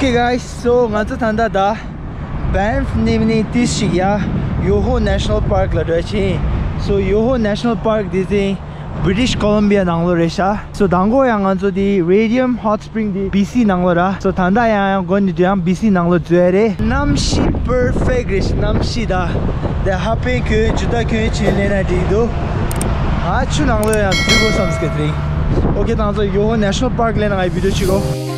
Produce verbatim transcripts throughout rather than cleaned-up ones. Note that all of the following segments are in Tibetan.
Hey guys, so ང་ཚོ་ད་ལྟ་ད་Banff ནས་མིན་ཏིས་ཞིག་ཡ་Yoho National Park ལ་འགྲོ་ཆེན། So Yoho National Park འདི་ཚེ་British Columbia ནང་ལོགས་རེད་ཤག So དང་པོ་ཡང་ང་ཚོ་འདི་Radium Hot Spring འདི་B C ནང་ལོགས་ར། So ད་ལྟ་ཡང་ཡང་འགོ་ནས་འགྲོ་ཡང་B C ནང་ལོགས་འཛུལ་ཡ་རེད། གནམ་གཤིས་perfect རེད་ཤག་གནམ་གཤིས་ད་དེ་ཧ་པེ་གྱོན་ཇུ་ཏ་གྱོན་བྱས་སླེབས་ན་འགྲིག་འདུག་ང་ཆུ་ནང་ལོགས་ཡང་འཛུལ་དགོས་བསམ་གི་དེ་རིང་། Okay ད་ང་ཚོ་Yoho National Park སླེབས་ན་ང་ཡི་བི་ཌིའོ་བྱེད་གོ།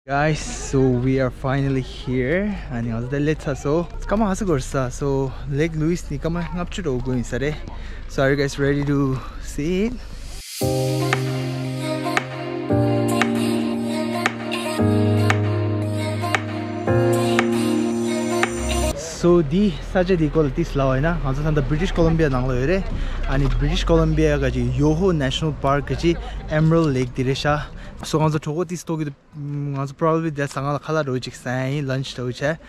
Guys, so we are finally here. ཨ་ནི་ང་ཚོ་ད་སླེབས་ཚར་སོང་། སྐར་མ་ཧ་སི་གོར་ས། So Lake Louise ནི་སྐར་མ་ལྔ་བཅུ་འགྲོ་དགོས་ཡིན་ས་རེད། So are you guys ready to see it? So འདི་ས་ཆ་འདི་སྐོར་ལ་ཏིས་ལབ་པ་ཡིན་ན་ང་ཚོ་ད་ལྟ་British Columbia ནང་ལ་ཡོད་རེད། ཨ་ནི་British Columbia ག་ཅིག་Yoho National Park ག་ཅིག་Emerald Lake འདི་རེད་ཤག So ང་ཚོ་གྲོགས་པོ་ཏིས་ཏོག་གི་འདུག་ང་ཚོ་probably དེ་ཟ་ཁང་ལ་ཁ་ལག་འདྲ་བོ་ཅིག་ཟ་ཡིན། Lunch འདྲ་བོ་བྱས།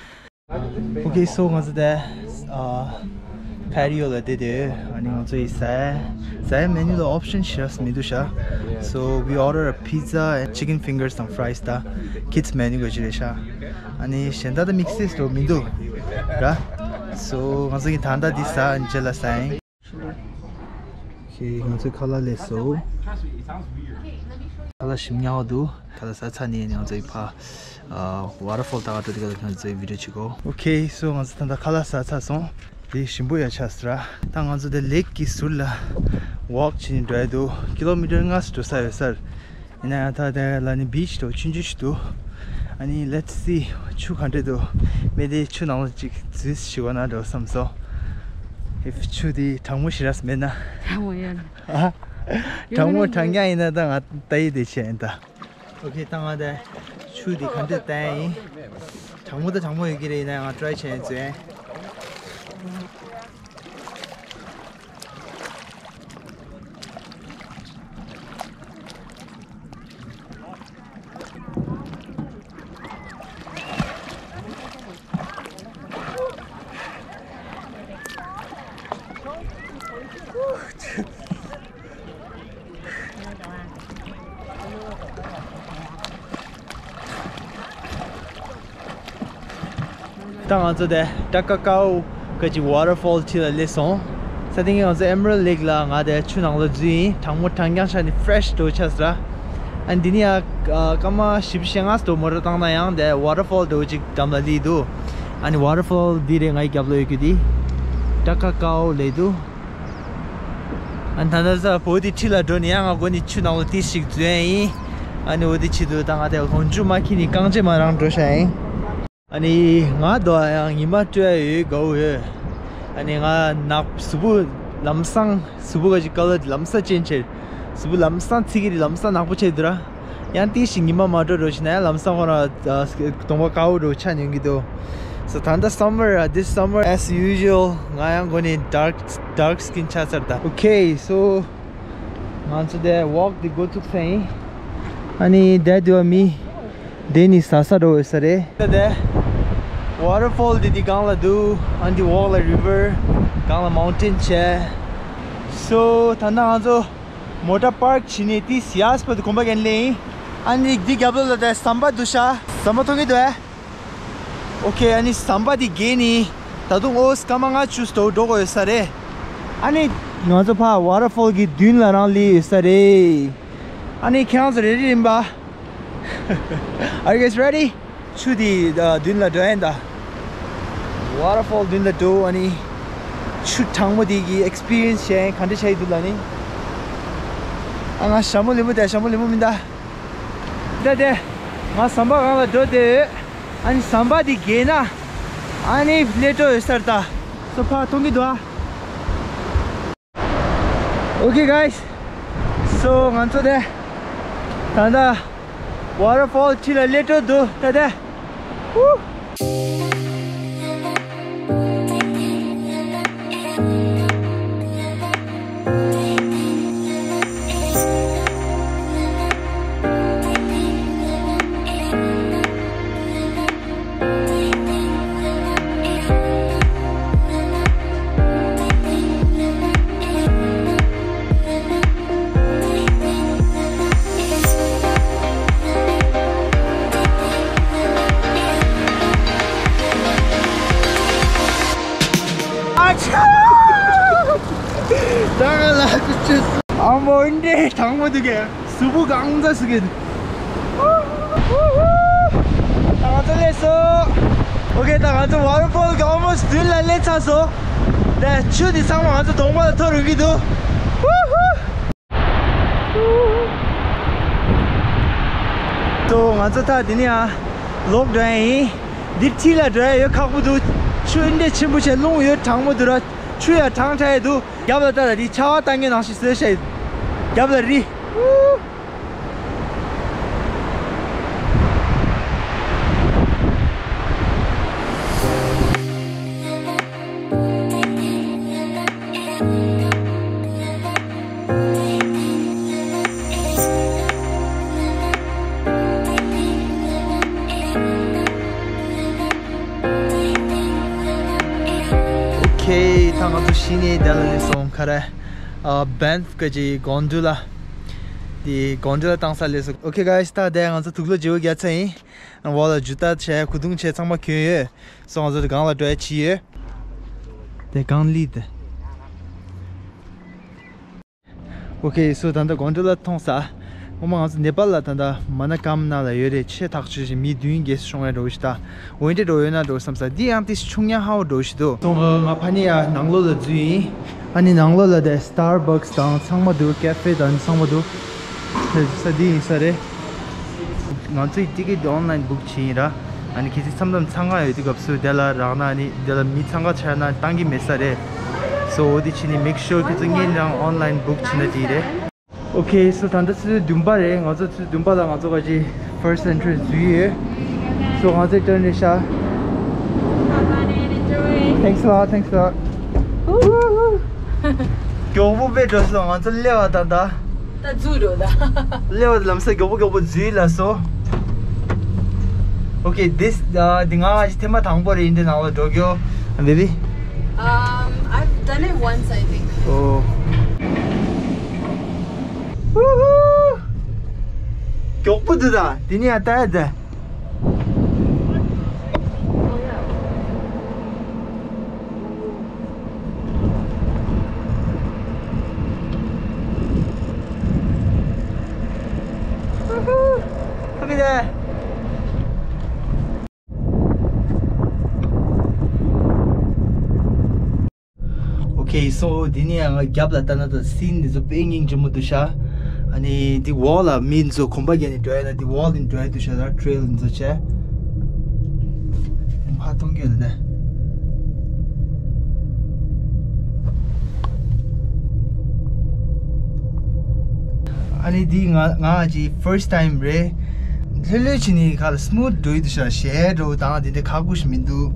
Okay, so ང་ཚོ་དེ་ཨ་patio ལ་བསྡད་དེ། ཨ་ནི་ང་ཚོ་ཡི་ཟ་ཟ་ཡ་menu ལ་option ཞེ་དྲག་མི་འདུག་ཤག So we order a pizza and chicken fingers དང་fries དང་kids menu ག་ཅིག་རེད་ཤག་ཨ་ནི་གཞན་དག་ད་mixes འདྲ་བོ་མི་འདུག་ར། So ང་ཚོ་གི་ད་ལྟ་འདི་ཟ་རྗེས་ལ་ཟ་ཡིན། Okay, ང་ཚོའི་ཁ་ལག་སླེབས་སོང་། ཁ་ལག་ཞིམ་ཉག་འདུག་ཁ་ལག་ཟ་ཚར་ནས་ང་ཚོའི་ཕ་ཨ་waterfall ལྟ་ག་འགྲོ་དུས་སྐབས་ལ་ང་ཚོའི་video བྱེད་གོ། Okay, so ང་ཚོ་ད་ལྟ་ཁ་ལག་ཟ་ཚར་སོང་། དེ་ཞིམ་པོ་ཡ་ཆགས་སོང་ར། ད་ང་ཚོ་དེ་lake གི་ཟུར་ལ་walk བྱེད་ནས་འགྲོ་ཡ་འདུག Kilometre ལྔ་ཙམ་འགྲོ་ས་ཡོད་ས་རེད། ཡིན་ན་ཡང་ད་དེ་ལ་ནི་beach འདྲ་བོ་ཆུང་ཆུང་ཞིག་འདུག་ཨ་ནི་let's see ཆུ་ག་འདྲ་འདུག་མི་དེ་ཆུ་ནང་ལ་ཅིག་འཛུལ་ཞིག་བ་ན་འདྲ་བསམ་སོང་། If ཆུ་དེ་གྲང་མོ་ཞེ་དྲག་མེད་ན། གྲང་མོ་ཡོད། ཨ། གྲང་མོ་གྲང་རྐྱང་ཡིན་ན་ད་ང་ལྟ་ཡི་དེ་བྱས་ཡིན་ད། Okay ད་ང་དེ་ཆུ་དེ་ག་འདྲ་ལྟ་ཡིན། གྲང་མོ་ད་གྲང་མོ་ཡོད་ཀྱི་རེད། ཡིན་ན་ང་try བྱས་ཡིན་བཟོས། ད་ང་ཚོ་དེ་ཀྲ་ཀ་ཀའོ་ག་ཅིག་waterfall ཁྲིད་ལ་སླེབས་སོང་། ས་སྟེང་གི་ང་ཚོ་Emerald Lake ལ་ང་དེ་ཆུ་ནང་ལ་འཛུལ་ཡིན། གྲང་མོ་གྲང་རྐྱང་ཆགས་ནས་fresh འདྲ་བོ་ཆགས་སོང་ར། ཨ་འདི་ནི་ཡ་སྐར་མ་བཞི་བཅུ་ཞེ་ལྔ་ཙམ་མོ་ཊ་བཏང་ན་ཡང་དེ་waterfall འདྲ་བོ་ཅིག་འགྲམ་ལ་སླེབས་འདུག་ཨ་ནི་waterfall འདི་རེད། ང་ཡི་རྒྱབ་ལ་ཡོད་རྒྱུ་འདི་ཀྲ་ཀ་ཀའོ་ལབ་འདུག་ཨ་ནི་ད་ལྟ་ས་བོད་འདི་ཁྲིད་ལ་འགྲོ་ནས་ཡང་ང་མགོ་ནས་ཆུ་ནང་ལ་ཏིས་ཞིག་འཛུལ་ཡ་ཡིན། ཨ་ནི་འོ་དེ་ཆེད་དུ་ད་ང་དེ་ལོངས་སྤྱོད་མ་འཁྱེར་ནས་རྐང་རྗེས་མ་རང་འགྲོ་ཤག་ཡིན། ཨ་ནི་ང་དོ་ཡང་ཉི་མ་སྤྲོ་ཡ་ཡོད་དགའ་བོ་ཡོད། ཨ་ནི་ང་ནག་གཟུགས་པོ་ལམ་སང་གཟུགས་པོ་ག་ཅིག་ཀ་ལར་དེ་ལམ་སང་ཅེན་ཇི་བྱས། གཟུགས་པོ་ལམ་སང་ཚིག་གི་རེད། ལམ་སང་ནག་པོ་ཆགས་འདུག་ར། ཡང་ཏིས་ཞིག་ཉི་མ་མ་དྲོ་འགྲོ་ཞིག་ན་ཡང་ལམ་སང་ཁོ་རང་གདོང་པ་དཀར་པོ་འདྲ་བོ་ཆགས་ཉན་གི་འདུག So ད་ལྟ་summer ར། This summer as usual ང་ཡང་མགོ་ནས་dark dark skin ཆགས་ཚར་ད། Okay, so ང་ཚོ་དེ་walk དེ་འགོ་ཚུགས་ས་ཡིན། ཨ་ནི་དེ་དུ་བ་མི་དེ་ནི་ཟ་ས་འགྲོ་འོས་ས་རེད། ད་དེ་waterfall དེ་དེ་སྒང་ལ་འདུག་ཨ་ནི་walk ལ་river སྒང་ལ་mountain བྱས། So ད་ལྟ་ང་ཚོ་མོ་ཊ་park བྱས་ནས་དེ་སི་ཡ་སི་པ་དུ་གོམ་པ་གན་ལེན་ཡིན། ཨ་ནི་དེ་རྒྱབ་ལོགས་ལ་དེ་ཟམ་པ་འདུག་ཤག་ཟམ་པ་མཐོང་གི་འདུག་ཨ། Okay ཨ་ནི་ཟམ་པ་དེ་བརྒལ་ནས་ད་དུང་ཨོ་སྐར་མ་ལྔ་བཅུ་ཙམ་འགྲོ་དགོས་ཡོད་ས་རེད། ཨ་ནི་ང་ཚོ་ཕར་waterfall གི་མདུན་ལ་རང་སླེབས་ཡོད་ས་རེད། ཨ་ནི་ཁྱེད་རང་ཚོ་ready ཡིན་པ། Are you guys ready? ཆུ་དེ་མདུན་ལ་འགྲོ་ཡིན་ད། Waterfall མདུན་ལ་འགྲོ། ཨ་ནི་ཆུ་གྲང་མོ་དེ་གི་experience བྱས་ཡིན། ག་འདྲ་བྱས་ཡོད་འདུག་ལབ་ནི། ཨ་ང་ཞྭ་མོ་ལེབ་མོ་དེ་ཞྭ་མོ་ལེབ་མོ་མིན་ད། ད་དེ་ང་ཟམ་པ་སྒང་ལ་འགྲོ་དེ། ཨ་ནི་ཟམ་པ་དེ་བརྒལ་ན་ཨ་ནི་སླེབས་འགྲོ་ཡོད་ས་རེད་ད། So ཕར་མཐོང་གི་འདུག་ཨ། Okay guys, so ང་ཚོ་དེ་ད་ལྟ་waterfall ཁྲིད་ལ་སླེབས་འགྲོ་འདུག་ད་དེ། Woo! ཨ་མོ་འདྲེ་དྲང་མོ་འདུག་གས། གཟུགས་པོ་གང་ཚ་ཟུག་གི་འདུག་ད་ང་ཚོ་སླེབས་སོང་། ཨོ་ཁེ། ད་ང་ཚོ་ཝ་ཊར་ཕོལ་གི་ཨོལ་མོ་སི་མདུན་ལ་སླེབས་ཚར་སོང་། ད་ཆུ་འདི་ཚང་མ་ང་ཚོ་གདོང་པ་ལ་ཐོ་རུ་གི་འདུག་ཏོ། ང་ཚོ་ད་འདི་ནས་ཨ་ལོག་འགྲོ་ཡ་ཡིན། འདི་འཁྲིས་ལ་འགྲོ་ཡ་ཡོད་ཁག་པོ་འདུག་ཆུ་འདྲེ་ཆེན་པོ་བྱས། རླུང་ཡོད་དྲང་མོ་འདུག་ར། ཆུ་ཡ་གྲང་དྲགས་ཡ་འདུག་རྒྱབ་ལ་ལྟ་ད། འདི་ཆར་པ་བཏང་མཁན་ནང་བཞིན་བཟོས་ཤག་རྒྱབ་ལ་རི། ཨོ་ཁེ། ད་ང་ཚོ་གཞི་ནས་འདི་ལ་སླེབས་སོང་། ག་རེ། ཨ། བྷན་ཕ་གི་གོན་ཌོ་ལ། འདི་གོན་ཌོ་ལ་བཏང་ས་སླེབས་སོང་། ཨོ་ཁེ་གྷའི་སི། ད་འདི་ང་ཚོ་དུག་ལོག་བརྗེ་པོ་རྒྱག་ཚར་ཡིན། འོག་ལ་ཇུ་ཏ་བྱས། གོས་ཐུང་བྱས། ཚང་མ་གྱོན་ཡོད། སོ་ང་ཚོ་སྒང་ལ་འགྲོ་ཡ་བྱས་ཡོད། དེ་སྒང་ལི་དེ། ཨོ་ཁེ། སོ་ད་ལྟ་གོན་ཌོ་ལ་མཐོང་ས། ངོ་མ་ང་ཚོ་ནེ་པཱལ་ལ་ད་ལྟ་མ་ན་ཀམ་ནང་ལ་ཡོད་རེད། ཆེ་ཐག་ཆོད་ཅིག་མི་བདུན་བརྒྱད་ཙམ་ཤོང་ཡ་འགྲོ་ཞིག་ད། འོན་ཏེ་འགྲོ་ཡོད་ན་འགྲོ་བསམ་ས། འདི་ཡང་ཏིས་ཆུང་ཉག་ཧ་བོ་འགྲོ་ཞིག་འདུག་སོ་ང་ཕ་ནི་ཡ་ནང་ལོགས་ལ་འཛུལ་ཡིན། ཨ་ནི་ནང་ལོགས་ལ་དེ་སི་ཊར་བྷག་སི་དང་ཚང་མ་འདུག་ཀེ་ཧྥེ་དང་ཚང་མ་འདུག་ས་འདི་ཡིན་ས་རེད། ང་ཚོའི་ཊི་ཀེ་ཊི་འདི་ཨོན་ལ་ཡིན་བུག་བྱས་ཡིན་ར། ཨ་ནི་གལ་སྲིད་མཚམས་མཚམས་འཚང་ཁ་ཡོད་དུས་སྐབས་སུ་དེ་ལ་རག་ན། ཨ་ནི་དེ་ལ་མི་འཚང་ཁ་ཆགས་ན་བཏང་གི་མེད་ས་རེད། སོ་འོ་དེ་བྱས་ནས་མེག་ཤོར་ཁྱེད་ཚོ་སྔོན་རང་ཨོན་ལ་ཡིན་བུག་བྱས་ན་འགྲིག་རེད། ཨོ་ཁེ། སོ་ད་ལྟ་ཆུ་ཚོད་བདུན་པ་རེད། ང་ཚོ་ཆུ་ཚོད་བདུན་པ་ལ་ང་ཚོ་ག་ཅི་ཕར་སི་ཊི་ཨེན་ཊི་རན་སི་འཛུལ་ཡོད། སོ་ང་ཚོའི་ཊརན་རེད་ཤག Thanks a lot, thanks a lot. མགྱོགས་པོ་དཔེ་འགྲོ་སོང་། ང་ཚོ་སླེབས་པ་དང་ད། ད་འཛུལ་འགྲོ་ད། སླེབས་པ་དང་ལམ་སང་མགྱོགས་པོ་མགྱོགས་པོ་འཛུལ་ལ་སོ། ཨོ་ཁེ། འདི་ཨ་འདི་ང་ཨ་ཅི་ཐེངས་མ་དང་པོ་རེད། འདི་ནང་ལ་འགྲོ་རྒྱུ། བེ་བི། Um, I've done it once, I think. ཨོ། མགྱོགས་པོ་འདུག་ད། འདི་ནས་ཡར་ལྟ་ཡ་ད། ཨོ་ཁེ། སོ་འདི་ནས་ཡང་རྒྱབ་ལ་ལྟ་ན་ད་སིན་འདི་ཚོ་དཔེ་སྙིང་རྗེ་མོ་འདུག་ཤག་ཨ་ནི་འདི་འོག་ལ་མི་ཚོ་གོམ་པ་རྒྱག་ནས་འགྲོ་ཡ་ན། འདི་འོག་ལ་འགྲོ་ཡ་འདུག་ཤག་ད་ཊེལ་འདི་ཚོ་བྱས། ཕར་གཏོང་རྒྱུ་ཡོད་ལ་ད། ཨ་ནི་འདི་ང་ང་ཅི་ཕར་སི་ཊི་ཊའིམ་རེད། ལྷོད་ལྷོད་བྱས་ནས་ག་ལ་སི་མུ་ཐི་འགྲོ་ཡི་འདུག་ཤག་གཞས་འགྲོ་དང་དེ་འདྲ་ཁག་པོ་ཞིག་མི་འདུག་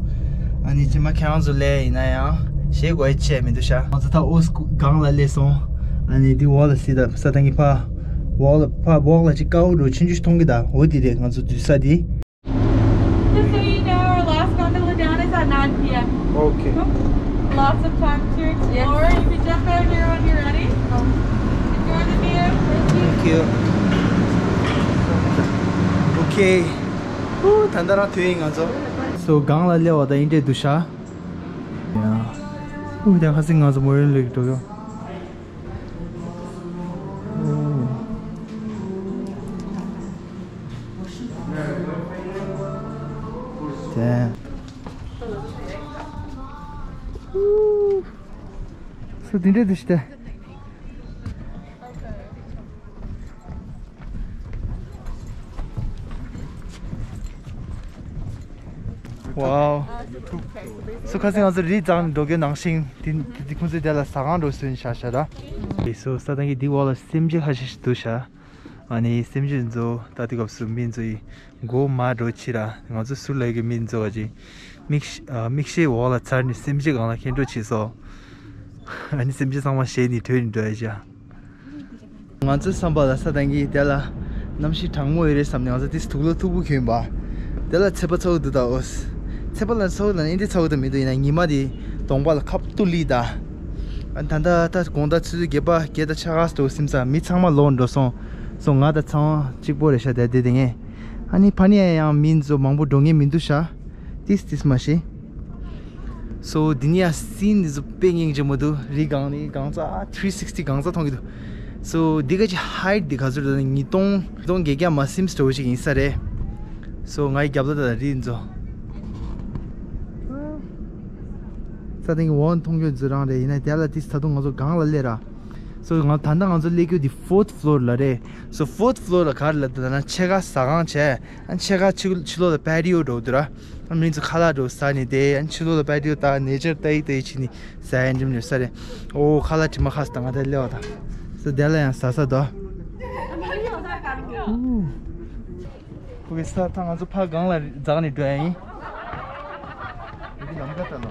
ཨ་ནི་ཅི་མ་ཁྱེད་རང་ཚོ་སླེབས་ཡིན་ན་ཡང་གཞས་དགོས་ཡ་ཆེ་མི་འདུག་ཤག་ང་ཚོ་ད་ཨོ་སི་སྒང་ལ་སླེབས་སོང་། ཨ་ནི་འདི་འོག་ལ་སི་ད་ས་ཐང་གི་ཕ་འོག་ལ་ཕ་འོག་ལ་ཅིག་དཀར་པོ་འདྲ་ཆུང་ཆུང་ཞིག་མཐོང་གི་ད། འོ་འདི་རེད་ང་ཚོ་འཛུལ་ས་འདི། Just so you know, our last gondola down is at nine p m. Okay. Lots of time to explore. You can jump out here when you're ready. Enjoy the view. Thank you. Okay. ཧུ། ད་ལྟ་རང་ཐོན་ཡིན་ང་ཚོ། སོ་སྒང་ལ་སླེབས་པ་ད་ཡིན་འདྲ་འདུག་ཤག་ཧུ། ད་ཁ་སང་ང་ཚོ་མོ་རེ་ལོས་འགྲོ་ཡོད། དེ། སུ་དེ་འདྲ་འདུག་ཤི་ཏེ། ཝའོ། སུ་ཁ་སང་ང་ཚོ་རི་རྩེ་ནས་འགྲོ་རྒྱུ་ནང་བཞིན་དེ་དེ་ཁོང་ཚོས་དེ་ལ་ཟ་ཁང་འགྲོ་སྲོལ་ཡིན་ཤག་ཤག་ར། སོ་ས་ཐང་གི་འདི་འོག་ལ་སེམས་ཅན་ཁ་ཤས་ཤིག་འདུག་ཤག་ཨ་ནི་སེམས་ཅན་ཚོ་ལྟ་དུས་སྐབས་སུ་མི་ཚོའི་མགོ་མར་འགྲོ་ཕྱིར་ར། ང་ཚོ་ཟུར་ལ་ཡོད་མཁན་མི་ཚོ་ག་ཅིག་མིག་ཤེལ་ཨ་མིག་ཤེལ་འོག་ལ་འཚར་ནས་སེམས་ཅན་སྒང་ལ་འཁྱེར་འགྲོ་བྱས་སོང་། ཨ་ནི་སེམས་ཅན་ཚང་མ་ཞེད་ནས་བྲོས་ནས་འགྲོ་ཡ་ཅག་ང་ཚོའི་བསམ་པ་ལ་ས་ཐང་གི་དེ་ལ་གནམ་གཤིས་གྲང་མོ་ཡོད་རེད་བསམ་ནས་ང་ཚོ་དེ་དུག་ལོག་མཐུག་པོ་གྱོན་པ། དེ་ལ་ཚད་པ་ཚ་པོ་འདུག་ད། ཨོ། ཚད་པ་ལ་ཚ་པོ་ལ་ཨེ་འདྲ་ཚ་པོ་ད་མི་འདུག་ཡིན་ན་ཉི་མ་དེ་གདོང་པ་ལ་ཁ་ཐུག་སླེབས་ད། ཨ་ད་ད་ད་དགོང་དག་ཆུ་ཚོད་བརྒྱད་པ་བརྒྱད་དང་ཕྱེད་ཀ་འདུག་སེམས་ས་མི་ཚང་མ་ལོག་འགྲོ་སོང་། སོ་ང་དང་ཚང་མ་གཅིག་པོ་རེད་ཤག་དེ་དེ་དེ་ངས། ཨ་ནི་ཕ་ནི་ཡང་མི་ཚོ་མང་པོ་འགྲོ་མཁན་མི་འདུག་ཤག་ཏིས་ཏིས་མ་ཤེས། སོ་འདི་ནི་ཡང་སིན་འདི་ཚོ་དཔེ་སྙིང་རྗེ་མོ་འདུག་རི་སྒང་ནི་སྒང་ཚ་ཐི་རི་སིག་སི་ཊི་སྒང་ཚ་མཐོང་གི་འདུག་སོ་འདི་ག་ཅི་ཧའིཊ་འདི་ག་ཚོད་རེད། ཉིས་སྟོང་ཉིས་སྟོང་བརྒྱད་བརྒྱ་མ་ཟིན་འགྲོ་ཞིག་ཡིན་ས་རེད། སོ་ང་ཡི་རྒྱབ་ལ་ད་རི་འཛོ། ས་སྟེང་གི་འོག་མཐོང་རྒྱུ་འཛོ་རང་རེད། ཡིན་ན་དེ་ལ་ཏིས་ད་དུང་ང་ཚོ་སྒང་ལ་སླེབས་ར། སོ་ང་ད་ལྟ་ང་ཚོ་སླེབས་རྒྱུ་འདི་ཕོར་ཐི་ཕློར་ལ་རེད། སོ་ཕོར་ཐི་ཕློར་ལ་ག་རེ་ལབ་འདུག་ལབ་ན་ཕྱེད་ཀ་ཟ་ཁང་བྱས། ཨ་ཕྱེད་ཀ་ཕྱི་ཕྱི་ལོགས་ལ་པེ་ཊི་ཡོ་འགྲོ་འདུག་ར། ཨ་མི་ཚོ་ཁ་ལག་འགྲོ་ཟ་ནས་བསྡད། ཨ་ཕྱི་ལོགས་ལ་པེ་ཊི་ཡོ་བཏགས་ནེ་ཅར་ལྟ་ཡི་ལྟ་ཡི་བྱས་ནས་ཟ་ཡ་འགྲིམ་ཡོད་ས་རེད། ཨོ་ཁ་ལག་དྲི་མ་ཁ་སི་ད་ང་ད་སླེབས་པ་དང་། སོ་དེ་ལ་ཡང་ཟ་ས་དོ། ཨོ་ཁེ་ས་ད་ང་ཚོ་ཕར་སྒང་ལ་འཛེགས་ནས་འགྲོ་ཡ་ཡིན། འདི་ལམ་ཁ་ལྟ་ལོ།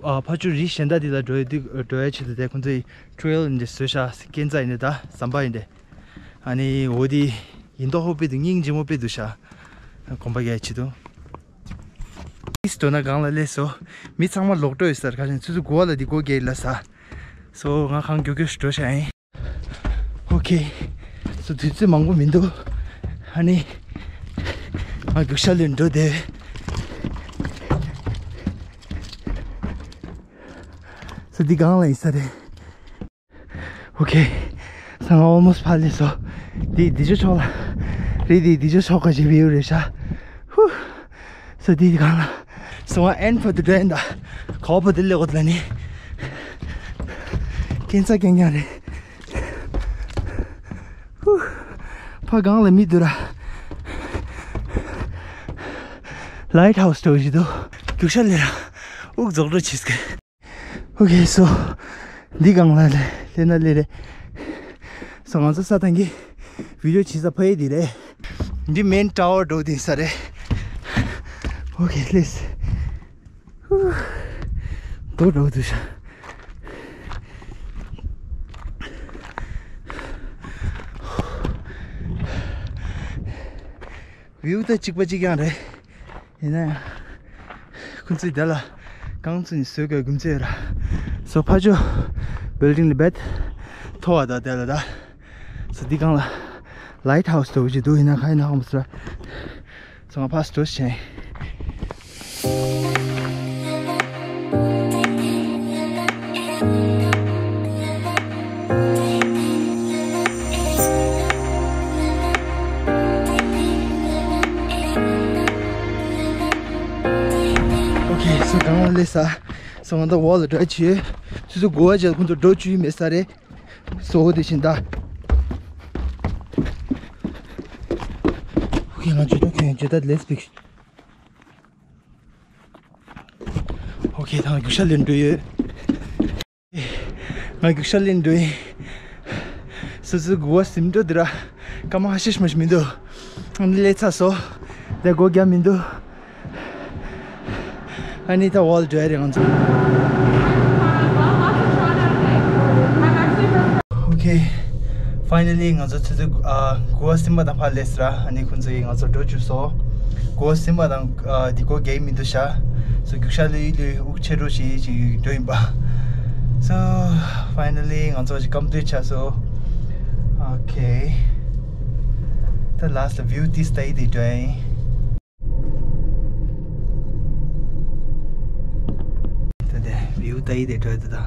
ཨ་ཕ་ཆུ་རི་གཞན་དག་འདི་ལ་འགྲོ་ཡི་འདུག་འགྲོ་ཡ་ཆེད་དུ་དེ་ཁོང་ཚོའི་ཊེ་རེལ་འདི་བཟོས་ཤག་སྐས་འཛེགས་ཡིན་ད་ཟམ་པ་ཡིན་ཏེ། ཨ་ནི་འོ་དེ་ཡིན་མདོག་ཁ་པོ་དཔེ་འདུག་སྙིང་རྗེ་མོ་དཔེ་འདུག་ཤག་གོམ་པ་རྒྱག་ཆེད་དུ། ཏིས་འགྲོ་ན་སྒང་ལ་སླེབས་སོ། མི་ཚང་མ་ལོག་འགྲོ་ཡོད་ས་རེད། ཁ་ཤས་ཆུ་ཚོད་དགུ་པ་ལ་འདི་སྒོ་རྒྱག་ཡིན་ལབ་ས། སོ་ང་གང་མགྱོགས་མགྱོགས་ཤིག་འགྲོ་ཤག་ཡིན། ཨོ་ཁེ། སོ་དུས་ཚོད་མང་པོ་མི་འདུག་ཨ་ནི་ང་རྒྱུག་ཤར་ལ་འགྲོ་བསྡད། སོ་འདི་སྒང་ལ་ཡིན་ས་རེད། ཨོ་ཁེ། ས་ང་ཨོལ་མོ་སི་ཕར་སླེབས་སོ། འདི་འདི་ཅོ་ཕྱོགས་ལ། རི་འདི་འདི་ཅོ་ཕྱོགས་ཀ་ཅིག་བིའུ་རེད་ཤག་ཧུ། སོ་འདི་འདི་སྒང་ལ། སོ་ང་ཨེན་ཕར་དུ་འགྲོ་ཡིན་ད། ག་བ་བར་དུ་སླེབས་དགོས་ལབ་ནི། སྐས་འཛེགས་རྐྱང་རྐྱང་རེད། ཧུ། ཕར་སྒང་ལ་མི་འདུག་ར། ལའིཊ་ཧའུ་སི་འདྲ་བོ་ཞིག་འདུག་རྒྱུག་ཤར་སླེབས་ར། དབུགས་རྫོགས་འགྲོ་བྱེད་ཀྱི། ཨོ་ཁེ་སོ། འདི་སྒང་ལ་སླེབས་ན་སླེབས་རེད། སོ་ང་ཚོ་ས་ཐང་གི་བི་ཌི་ཡོ་བྱེད་ས་ཕ་ཡི་འདི་རེད། འདི་མེན་ཊ་ཝར་འགྲོ་དེ་ས་རེད། ཨོ་ཁེ་སླེབས། ཧུ། རྡོ་འགྲོ་དུ་ཤ། བིའུ་ད་གཅིག་པ་གཅིག་རྐྱང་རེད། ཡིན་ན་ཡང་། ཁོང་ཚོས་དེ་ལ་རྐང་བཙུགས་ནས་བཟོས་དགོས་རྒྱུ་མཚན་ཡོད་ར། སོ་ཕ་ཆོ། བིལ་ཌིང་ལ་བེད། མཐོ་བ་དང་དེ་ལ་ད། སོ་འདི་སྒང་ལ། ལའིཊ་ཧའུ་སི་འདྲ་བོ་ཞིག་འདུག་ཡིན་ན་ག་ཡིན་ན་ཧ་མ་སོ་ར། སོ་ང་ཕར་སི་ཊོ་ཆེན། ཨོ་ཁེ། སོ་སྒང་ལ་སླེབས་ས། སོ་ང་ད་འོག་ལ་འགྲོ་ཆེ། ཆུ་ཚོད་དགུ་པ་བརྒྱད་ཁོང་ཚོ་འགྲོ་བཅུག་ཡི་མེད་ས་རེད། སོ་འོ་དེ་བཞིན་ད། ཨོ་ཁེ། ང་ཇུ་ཏ་ཁེ་ཇུ་ཏ་ལེས་པིག་ཨོ་ཁེ། ད་རྒྱུག་ཤར་ལེན་འགྲོ་ཡོད། ང་རྒྱུག་ཤར་ལེན་འགྲོ་ཡིན། སོ་སོའི་དགུ་པ་ཟིན་འགྲོ་འདི་ར། སྐར་མ་ཧ་ཤེ་ཤ་མ་ཞིག་མི་འདུག་ཨ་ནི་སླེབས་ཚར་སོ། ད་སྒོ་རྒྱག་མི་འདུག་ཨ་ནི་ད་འོག་ལ་འགྲོ་ཡ་རེད་ང་ཚོ། ཨོ་ཁེ། ཕའི་ནལ་ལི་ང་ཚོ་ཆུ་ཚོད་ཨ་དགུ་པ་ཟིན་པ་དང་ཕར་སླེབས་སོང་ར། ཨ་ནི་ཁོང་ཚོ་ཡིས་ང་ཚོ་འགྲོ་བཅུག་སོང་། དགུ་པ་ཟིན་པ་དང་ཨ་འདི་སྒོ་རྒྱག་མི་འདུག་ཤག་སོ་རྒྱུག་ཤར་ལོས་ལོས་དབུགས་ཆད་འགྲོ་བྱེད་ཅིག་འགྲོ་ཡིན་པ། སོ་ཕའི་ནལ་ལི་ང་ཚོ་ཅིག་ཀམ་པི་ལིཊ་ཆགས་སོང་། ཨོ་ཁེ། ད་ལ་སི་ཊི་ལ་བིའུ་ཏིས་ལྟ་ཡི་དེ་འགྲོ་ཡ་ཡིན། ད་དེ་བིའུ་ལྟ་ཡི་དེ་འགྲོ་ཡ་དེ་ད།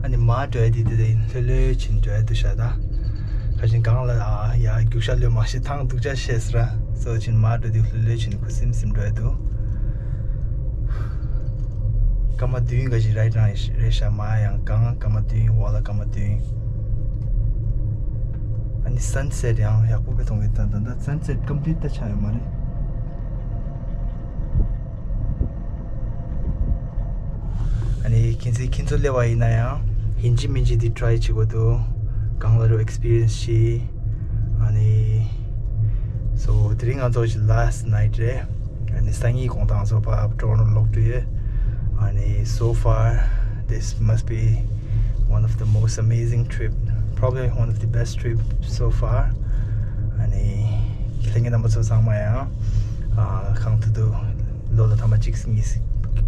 ཨ་ནི་མར་འགྲོ་ཡ་དེ་དེ་དེ་ལྷོད་ལྷོད་བྱས་ནས་འགྲོ་ཡ་འདུག་ཤག་ད། ག་ཅིག་སྒང་ལ་ཨ་ཡ་རྒྱུག་ཤར་ལོས་མ་ཤེས་ཐང་སྡུག་ཅག་བཤད་ཟེར་ར། སོ་ཅིག་མར་འགྲོ་དུས་ལྷོད་ལྷོད་བྱས་ནས་ཁུ་སིམ་སིམ་འགྲོ་ཡ་འདུག་སྐར་མ་བདུན་ག་ཅིག་རའིཊ་ནའོ་རེད་ཤག་མར་ཡང་སྒང་སྐར་མ་བདུན། འོག་ལ་སྐར་མ་བདུན། ཨ་ནི་སན་སེཊ་ཡང་ཡག་པོ་དཔེ་མཐོང་གི། ད་ད་ད་སན་སེཊ་ཀམ་པི་ལིཊ་ད་ཆགས་ཡོད་མ་རེད། ཨ་ནི་ཁྱེད་ཚོས་ཁྱེད་ཚོ་སླེབས་པ་ཡིན་ན་ཡང་ཡིན་གཅིག་མིན་གཅིག་འདི་ཊ་རའི་བྱེད་དགོས་འདུག་སྒང་ལ་རུ་ཨེག་སི་པི་རི་ཡན་སི་བྱེད། ཨ་ནི་སོ་དེ་རིང་ང་ཚོ་ཅིག་ལ་སི་ཊི་ནའིཊ་རེད། ཨ་ནི་སང་ཉིན་དགོང་དག་ང་ཚོ་ཕར་ཊོ་རོན་ཊོ་ལོག་འགྲོ་ཡོད། ཨ་ནི་so far this must be one of the most amazing trip, probably one of the best trip so far. ཨ་ནི་ལྷན་རྒྱས་རྣམ་པ་ཚོ་ཚང་མ་ཡང་ཨ་གང་ཐུབ་ཐུབ་ལོ་ལ་ཐེངས་མ་གཅིག་གཉིས་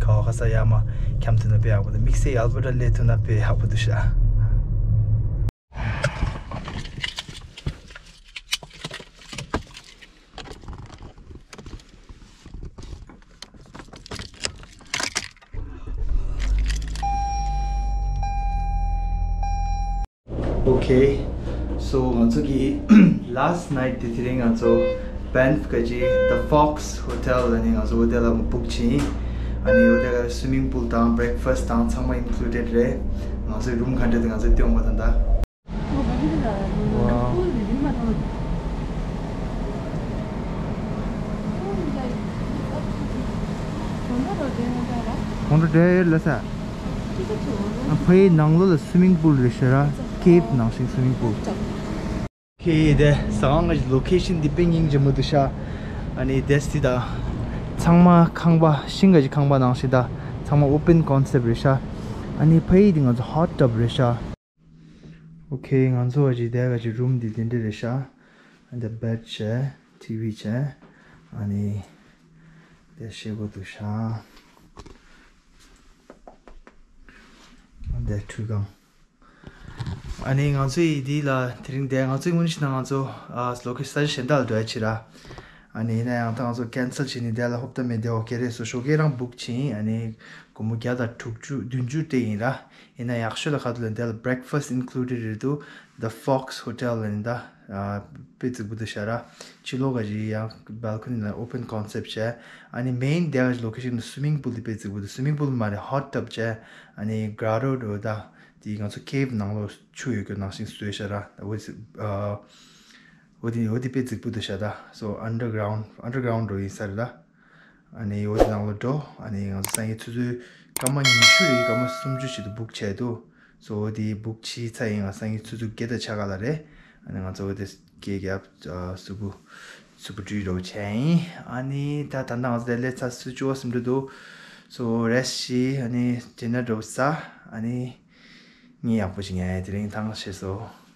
ཁ་བ་ཁ་ས་ཡར་མར་འཁྱམ་ཐུབ་ན་དཔེ་ཡག་པོ་འདུག་དམིགས་བསལ་ཨལ་བར་ཊ་སླེབས་ཐུབ་ན་དཔེ་ཡག་པོ་འདུག་ཤག Okay, so ང་ཚོ་གི་last night དེ་དེ་རིང་ང་ཚོ་Banff ག་ཅི་The Fox Hotel ལ་ནི་ང་ཚོ་ཧོ་ཊེལ་ལ་book བྱས་ཡིན། ཨ་ནི་ཧོ་ཊེལ་ལ་swimming pool དང་breakfast དང་ཚང་མ་included རེད། ང་ཚོའི་རུམ་ག་འདྲ་དེ་ང་ཚོ་སྟོན་དགོས་ད་ད། ཁོང་ཚོ་འདྲ་ཡོད་ལ་ས། ཕ་ཡི་ནང་ལོགས་ལ་swimming pool རེད་ཤག་ར། cave ནང་བཞིན་swimming pool། ཁེ་དེ་ཟ་ཁང་གི་location འདི་དཔེ་སྙིང་རྗེ་མོ་འདུག་ཤག་ཨ་ནི་དེ་སི་ད་ཚང་མ་ཁང་པ་ཤིང་གི་ཁང་པ་ནང་བཞིན་ད་ཚང་མ་open concept རེད་ཤག་ཨ་ནི་ཕ་ཡི་འདི་ང་ཚོ་hot tub རེད་ཤག Okay, ང་ཚོ་བ་ཅིག་དེ་ག་ཅིག་room འདི་དེ་འདྲ་རེད་ཤག་ཨ་འདི་bed བྱས། TV བྱས། ཨ་ནི་དེ་ཤེལ་སྒོ་འདུག་ཤག་ཨ་འདི་ཁྲུས་ཁང་། ཨ་ནི་ང་ཚོ་ཡི་འདི་ལ་དེ་རིང་དེ་ང་ཚོའི་དངོས་གནས་ན་ང་ཚོ་ཨ་location ས་ཆ་གཞན་དག་ལ་འགྲོ་ཡ་ཆེ་ར། ཨ་ནི་ཡིན་ན་ཡང་ད་ང་ཚོ་cancel བྱས་ནས་དེ་ལ་ཧོབ་ཏ་མེད་དེ་okay རེད་སོ། ཞོགས་ཀས་རང་book བྱས་ཡིན། ཨ་ནི་སྒོར་མོ་བརྒྱ་དང་དྲུག་ཅུ་བདུན་ཅུ་སྤྲད་ཡིན་ར། ཡིན་ན་ཡག་ཤོས་ལ་ཁ་ཐུག་ལ་དེ་ལ་breakfast included རེད་འདུག The Fox Hotel ལ་ཡིན་ད། ཨ་དཔེ་རྫིག་པོ་འདུག་ཤག་ར། ཕྱི་ལོགས་ག་ཅིག་ཡང་balcony ལ་open concept བྱས། ཨ་ནི་main དེ་ག་ཅིག་location ནི་swimming pool དེ་དཔེ་རྫིག་པོ་འདུག swimming pool མ་རེད། hot tub བྱས། ཨ་ནི་grotto འགྲོ་ད། དེ་ང་ཚོ་cave ནང་ལོགས་ཆུ་ཡོད་རྒྱུ་ནང་བཞིན་བཟོས་ཤག་ར། འོ་དེ་ཨ་འོ་དེ་འོ་དེ་དཔེ་རྫིག་པོ་འདུག་ཤག་ད། so underground underground འགྲོ་ཡིན་ས་རེད་ད། ཨ་ནི་འོ་དེ་ནང་ལོགས་འགྲོ། ཨ་ནི་ང་ཚོ་སང་ཉིན་ཆུ་ཚོད་སྐར་མ་ཉི་ཤུ་རེད། སྐར་མ་སུམ་ཅུ་ཞིག་ཏུ་book བྱས་འདུག so འོ་དེ་book བྱས་ཚར་ཡིན། ང་སང་ཉིན་ཆུ་ཚོད་བརྒྱད་དང་ཕྱེད་ཀ་ལ་རེད། ཨ་ནི་ང་ཚོ་འོ་དེ་སྐད་རྒྱབ་ཨ་གཟུགས་པོ་གཟུགས་པོ་བཀྲུས་རོགས་བྱས་ཡིན། ཨ་ནི་ད་ད་ལྟ་ང་ཚོ་དེ་སླེབས་ཚར་སུ་བཅུ་པ་སུམ་ཅུ་འདུག so rest བྱས། ཨ་ནི་dinner འགྲོ་ས། ཨ་ནི་ངས་ཡག་པོ་ཞིག་ཉལ་ཡ་དེ་རིང་ཐང་ཆད་སོང་